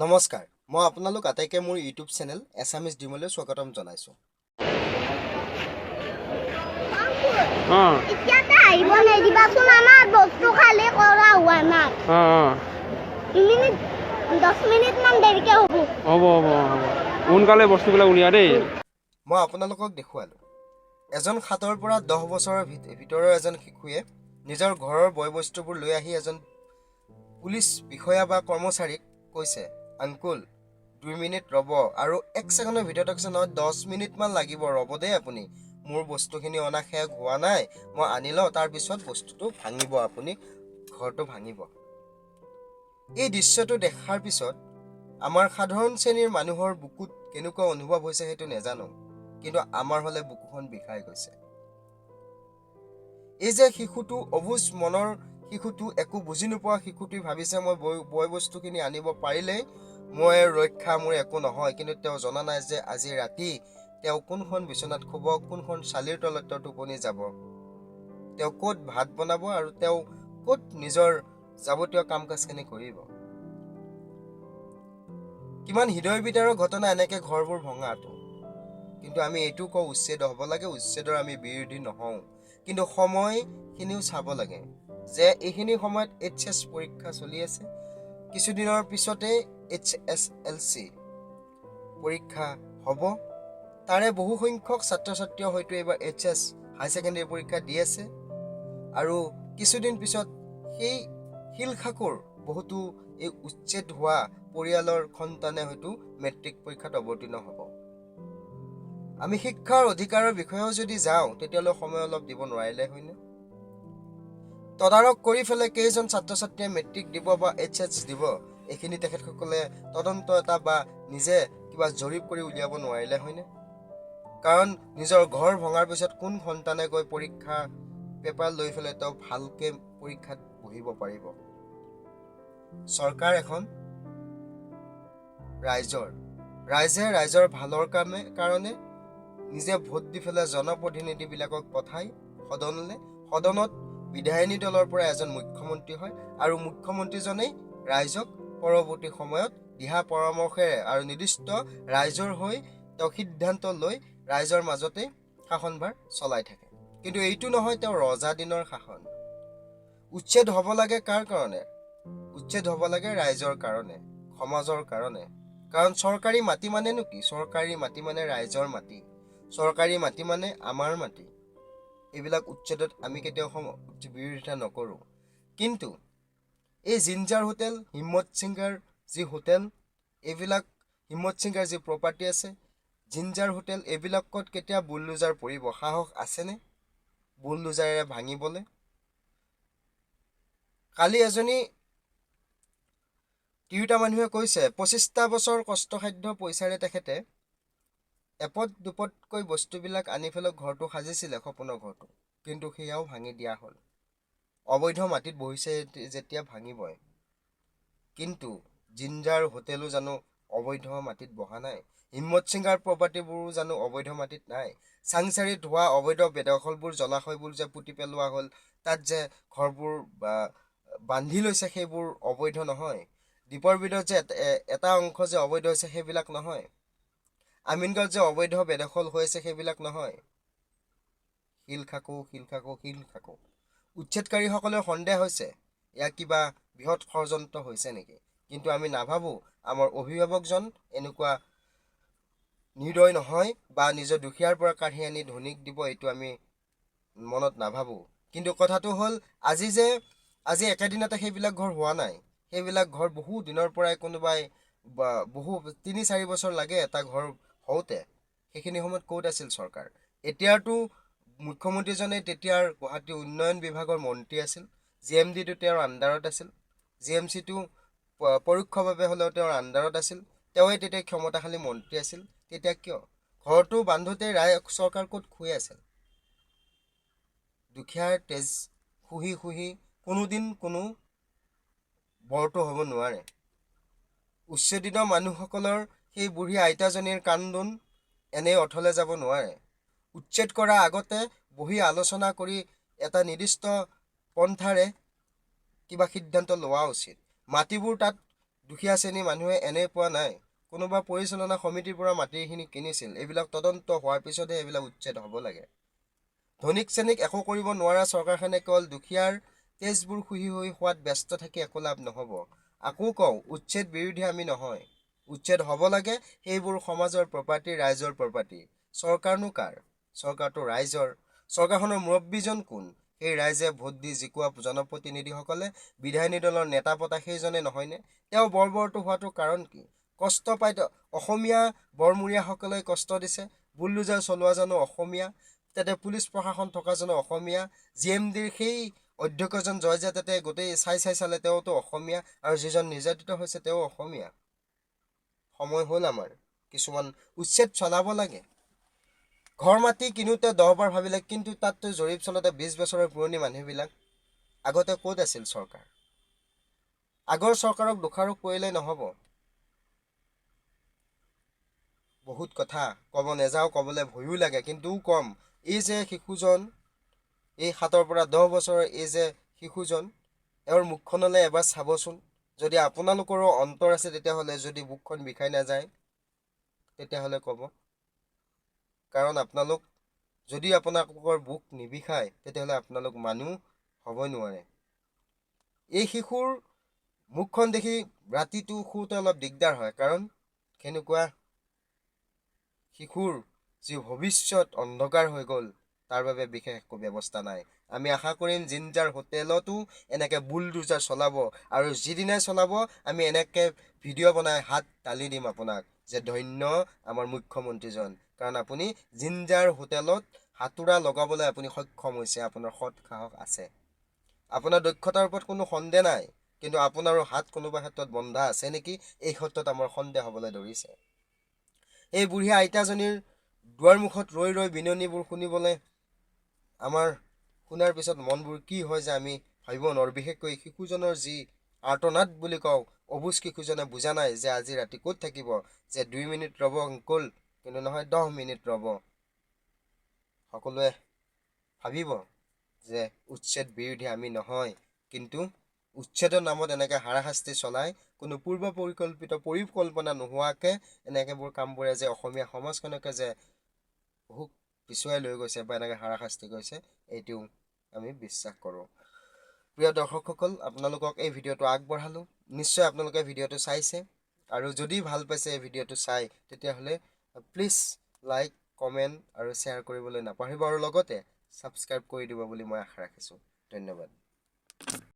নমস্কাৰ, মই আপোনালোক আটাইকে মোৰ ইউটিউব চেনেল এছামিজ ড্ৰিমলৈ স্বাগতম জনাইছোঁ। এতিয়াতে আহিব নিদিবাচোন, আমাৰ বস্তু খালী কৰা হোৱা নাই। অঁ অঁ মিনিট 10 মিনিটমান দেৰিকে হ'ব। হ'ব হ'ব হ'ব, সোনকালে বস্তুবিলাক উলিয়া দেই। মই আপোনালোকক দেখুৱালোঁ, এজন 7ৰ পৰা 10 বছৰৰ ভিতৰৰ এজন শিশুৱে নিজৰ ঘৰৰ বয় বস্তুবোৰ লৈ আহি এজন পুলিচ বিষয়া বা কৰ্মচাৰীক কৈছে, "আংকুল, 2 মিনিট ৰ'ব।" আৰু এক ছেকেণ্ডৰ ভিতৰতে কৈছে, "নহয়, 10 মিনিটমান লাগিব, ৰ'ব দেই আপুনি। মোৰ বস্তুখিনি অনা শেষ হোৱা নাই, মই আনি লওঁ, তাৰপিছত বস্তুটো ভাঙিব আপুনি, ঘৰটো ভাঙিব।" এই দৃশ্যটো দেখাৰ পিছত আমাৰ সাধাৰণ শ্ৰেণীৰ মানুহৰ বুকুত কেনেকুৱা অনুভৱ হৈছে সেইটো নেজানো, কিন্তু আমাৰ হ'লে বুকুখন বিষাই গৈছে। এই যে শিশুটো, অবুজ মনৰ শিশুটো, একো বুজি নোপোৱা শিশুটোৱে ভাবিছে, মই বয় বয় বস্তুখিনি আনিব পাৰিলেই মই ৰক্ষা, মোৰ একো নহয়। কিন্তু তেওঁ জনা নাই যে আজি ৰাতি তেওঁ কোনখন বিচনাত শুব, কোনখন চালিৰ তলত তেওঁ টোপনি যাব, তেওঁ ক'ত ভাত বনাব আৰু তেওঁ ক'ত নিজৰ যাৱতীয় কাম কাজখিনি কৰিব। কিমান হৃদয় বিদাৰক ঘটনা এনেকে ঘৰবোৰ ভঙাটো। কিন্তু আমি এইটো কওঁ, উচ্ছেদ হ'ব লাগে, উচ্ছেদৰ আমি বিৰোধী নহওঁ। কিন্তু সময়খিনিও চাব লাগে যে এইখিনি সময়ত এইচ এছ পৰীক্ষা চলি আছে, কিছুদিনৰ পিছতে এইচ এছ এল চি পৰীক্ষা হ'ব। তাৰে বহু সংখ্যক ছাত্ৰ ছাত্ৰীয়ে হয়তো এইবাৰ এইচ এছ, হাই ছেকেণ্ডেৰী পৰীক্ষা দি আছে আৰু কিছুদিন পিছত সেই শিলখাকোৰ বহুতো এই উচ্ছেদ হোৱা পৰিয়ালৰ সন্তানে হয়তো মেট্ৰিক পৰীক্ষাত অৱতীৰ্ণ হ'ব। আমি শিক্ষাৰ অধিকাৰৰ বিষয়েও যদি যাওঁ, তেতিয়াহ'লে সময় অলপ দিব নোৱাৰিলে হয়নে? তদাৰক কৰি পেলাই কেইজন ছাত্ৰ ছাত্ৰীয়ে মেট্ৰিক দিব বা এইচ এছ দিব, এইখিনি তেখেতসকলে তদন্ত এটা বা নিজে কিবা জৰীপ কৰি উলিয়াব নোৱাৰিলে হয়নে? কাৰণ নিজৰ ঘৰ ভঙাৰ পিছত কোন সন্তানে গৈ পৰীক্ষা পেপাৰ লৈ পেলাই তেওঁ ভালকে পৰীক্ষাত বহিব পাৰিব? চৰকাৰ এখন ৰাইজৰ, ৰাইজে ৰাইজৰ ভালৰ কাৰণে নিজে ভোট দি পেলাই জনপ্ৰতিনিধিবিলাকক পঠায় সদনলৈ। সদনত বিধায়িনী দলৰ পৰা এজন মুখ্যমন্ত্ৰী হয় আৰু মুখ্যমন্ত্ৰীজনেই ৰাইজক পৰৱৰ্তী সময়ত দিহা পৰামৰ্শেৰে আৰু নিৰ্দিষ্ট ৰাইজৰ হৈ তেওঁ সিদ্ধান্ত লৈ ৰাইজৰ মাজতেই শাসনভাৰ চলাই থাকে। কিন্তু এইটো নহয় তেওঁ ৰজা দিনৰ শাসন। উচ্ছেদ হ'ব লাগে কাৰ কাৰণে? উচ্ছেদ হ'ব লাগে ৰাইজৰ কাৰণে, সমাজৰ কাৰণে। কাৰণ চৰকাৰী মাটি মানেনো কি? চৰকাৰী মাটি মানে ৰাইজৰ মাটি, চৰকাৰী মাটি মানে আমাৰ মাটি। এইবিলাক উচ্ছেদত আমি কেতিয়াও বিৰোধিতা নকৰোঁ। কিন্তু এই জিঞ্জাৰ হোটেল, হিম্মত ছিংগাৰ যি হোটেল, এইবিলাক হিম্মত ছিংগাৰ যি প্ৰপাৰ্টি আছে, জিঞ্জাৰ হোটেল, এইবিলাকত কেতিয়া বুলডোজাৰ পৰিব? সাহস আছেনে বুলডোজাৰেৰে ভাঙিবলৈ? কালি এজনী তিৰোতা মানুহে কৈছে, 25টা বছৰ কষ্টসাধ্য পইচাৰে তেখেতে এপদ দুপদকৈ বস্তুবিলাক আনি পেলাই ঘৰটো সাজিছিলে, সপোনৰ ঘৰটো, কিন্তু সেয়াও ভাঙি দিয়া হ'ল। অবৈধ মাটিত বহিছে যেতিয়া ভাঙিবই। কিন্তু জিঞ্জাৰ হোটেলো জানো অবৈধ মাটিত বহা নাই? হিম্মত ছিংগাৰ প্ৰপাৰ্টিবোৰো জানো অবৈধ মাটিত নাই? চাংচাৰিত হোৱা অবৈধ বেদখলবোৰ, জলাশয়বোৰ যে পুতি পেলোৱা হ'ল, তাত যে ঘৰবোৰ বান্ধি লৈছে, সেইবোৰ অবৈধ নহয়? দীপৰ বিলত যে এটা অংশ যে অবৈধ হৈছে, সেইবিলাক নহয়? আমিনগাঁৱত যে অবৈধ বেদখল হৈ আছে, সেইবিলাক নহয়? শিলখাকো, শিলখাকো, শিলখাকো। উচ্ছেদকাৰীসকলৰ সন্দেহ হৈছে ইয়াৰ কিবা বৃহৎ ষড়যন্ত্ৰ হৈছে নেকি। কিন্তু আমি নাভাবোঁ, আমাৰ অভিভাৱকজন এনেকুৱা নিৰ্দয় নহয় বা নিজৰ দুখীয়াৰ পৰা কাঢ়ি আনি ধনীক দিব, এইটো আমি মনত নাভাবোঁ। কিন্তু কথাটো হ'ল, আজি একেদিনতে সেইবিলাক ঘৰ হোৱা নাই। সেইবিলাক ঘৰ বহু দিনৰ পৰাই কোনোবাই বা বহু 3-4 বছৰ লাগে এটা ঘৰ হওঁতে। সেইখিনি সময়ত ক'ত আছিল চৰকাৰ? এতিয়াতো মুখ্যমন্ত্ৰীজনে তেতিয়াৰ গুৱাহাটী উন্নয়ন বিভাগৰ মন্ত্ৰী আছিল। জি এম ডিটো তেওঁৰ আণ্ডাৰত আছিল, জি এম চিটো পৰোক্ষভাৱে হ'লেও তেওঁৰ আণ্ডাৰত আছিল। তেওঁৱে তেতিয়া ক্ষমতাশালী মন্ত্ৰী আছিল। তেতিয়া কিয় ঘৰটো বান্ধোতে চৰকাৰ ক'ত শুই আছিল? দুখীয়াৰ তেজ শুহি শুহি কোনোদিন কোনো বৰটো হ'ব নোৱাৰে। উচ্ছেদিত মানুহসকলৰ সেই বুঢ়ী আইতাজনীৰ কান্দোন এনেই অথলে যাব নোৱাৰে। উচ্ছেদ কৰাৰ আগতে বহি আলোচনা কৰি এটা নিৰ্দিষ্ট পন্থাৰে কিবা সিদ্ধান্ত লোৱা উচিত। মাটিবোৰ তাত দুখীয়া শ্ৰেণীৰ মানুহে এনেই পোৱা নাই, কোনোবা পৰিচালনা সমিতিৰ পৰা মাটিখিনি কিনিছিল। এইবিলাক তদন্ত হোৱাৰ পিছতহে এইবিলাক উচ্ছেদ হ'ব লাগে। ধনিক শ্ৰেণীক একো কৰিব নোৱাৰা চৰকাৰখনে কেৱল দুখীয়াৰ তেজবোৰ শুহি শুহি খোৱাত ব্যস্ত থাকি একো লাভ নহ'ব। আকৌ কওঁ, উচ্ছেদ বিৰোধী আমি নহয়, উচ্ছেদ হ'ব লাগে। সেইবোৰ সমাজৰ প্ৰপাৰ্টি, ৰাইজৰ প্ৰপাৰ্টি। চৰকাৰনো কাৰ? চৰকাৰটো ৰাইজৰ। চৰকাৰখনৰ মুৰব্বীজন কোন? সেই ৰাইজে ভোট দি জিকোৱা জনপ্ৰতিনিধিসকলে, বিধায়িনী দলৰ নেতা পতা সেইজনে নহয়নে? তেওঁ বৰ্বৰটো হোৱাটোৰ কাৰণ কি? কষ্ট পাই অসমীয়া বৰমূৰীয়াসকলে কষ্ট দিছে। বুলডোজাৰ চলোৱাজনো অসমীয়া, তাতে পুলিচ প্ৰশাসন থকাজনো অসমীয়া, জিএমডিৰ সেই অধ্যক্ষজন জয় যে তাতে গোটেই চাই চাই চালে, তেওঁতো অসমীয়া, আৰু যিজন নিৰ্যাতিত হৈছে তেওঁ অসমীয়া। সময় হ'ল আমাৰ কিছুমান উচ্ছেদ চলাব লাগে। ঘৰ মাটি কিনোতে 10 বাৰ ভাবিলে, কিন্তু তাততো জৰীপ চলাওঁতে 20 বছৰৰ পুৰণি মানুহবিলাক। আগতে ক'ত আছিল চৰকাৰ? আগৰ চৰকাৰক দোষাৰোপ কৰিলে নহ'ব। বহুত কথা ক'ব নেযাওঁ, ক'বলৈ ভয়ো লাগে, কিন্তু ক'ম। এই যে শিশুজন, এই 7ৰ পৰা 10 বছৰৰ এই যে শিশুজন, এওঁৰ মুখখনলৈ এবাৰ চাবচোন। যদি আপোনালোকৰো অন্তৰ আছে, তেতিয়াহ'লে যদি বুকুখন বিষাই নাযায়, তেতিয়াহ'লে ক'ব। কাৰণ আপোনালোক যদি আপোনালোকৰ বুকু নিবিষায়, তেতিয়াহ'লে আপোনালোক মানুহ হ'বই নোৱাৰে। এই শিশুৰ মুখখন দেখি ৰাতিটো শুওঁতে অলপ দিগদাৰ হয়, কাৰণ সেনেকুৱা শিশুৰ যি ভৱিষ্যত অন্ধকাৰ হৈ গ'ল, তাৰ বাবে বিশেষ একো ব্যৱস্থা নাই। আমি আশা কৰিম জিঞ্জাৰ হোটেলতো এনেকৈ বুলডোজাৰ চলাব, আৰু যিদিনাই চলাব আমি এনেকৈ ভিডিঅ' বনাই হাত তালি দিম আপোনাক যে ধন্য আমাৰ মুখ্যমন্ত্ৰীজন, কাৰণ আপুনি জিঞ্জাৰ হোটেলত হাতোৰা লগাবলৈ আপুনি সক্ষম হৈছে। আপোনাৰ সৎ সাহস আছে, আপোনাৰ দক্ষতাৰ ওপৰত কোনো সন্দেহ নাই, কিন্তু আপোনাৰো হাত কোনোবা ক্ষেত্ৰত বন্ধা আছে নেকি, এই ক্ষেত্ৰত আমাৰ সন্দেহ হ'বলৈ ধৰিছে। এই বুঢ়ী আইতাজনীৰ দুৱাৰমুখত ৰৈ ৰৈ বিননিবোৰ শুনিবলৈ আমাৰ শুনাৰ পিছত মনবোৰ কি হয় যে আমি ভাবিব নোৱাৰোঁ। বিশেষকৈ শিশুজনৰ যি আৰ্তনাদ বুলি কওঁ, অবুজ শিশুজনে বুজা নাই যে আজি ৰাতি ক'ত থাকিব, যে 2 মিনিট ৰ'ব আংকুল, কিন্তু নহয়, 10 মিনিট ৰ'ব। সকলোৱে ভাবিব যে উচ্ছেদ বিৰোধী আমি নহয়, কিন্তু উচ্ছেদৰ নামত এনেকৈ হাৰাশাস্তি চলাই কোনো পূৰ্ব পৰিকল্পিত পৰিকল্পনা নোহোৱাকৈ এনেকৈবোৰ কামবোৰে যে অসমীয়া সমাজখনকে যে বহু পিছুৱাই লৈ গৈছে বা এনেকৈ হাৰাশাস্তি কৰিছে, এইটো আমি বিশ্বাস কৰোঁ। প্ৰিয় দৰ্শকসকল, আপোনালোকক এই ভিডিঅ'টো আগবঢ়ালোঁ। নিশ্চয় আপোনালোকে ভিডিঅ'টো চাইছে, আৰু যদি ভাল পাইছে এই ভিডিঅ'টো চাই, তেতিয়াহ'লে প্লিজ লাইক, কমেণ্ট আৰু শ্বেয়াৰ কৰিবলৈ নাপাহৰিব, আৰু লগতে ছাবস্ক্ৰাইব কৰি দিব বুলি মই আশা ৰাখিছোঁ। ধন্যবাদ।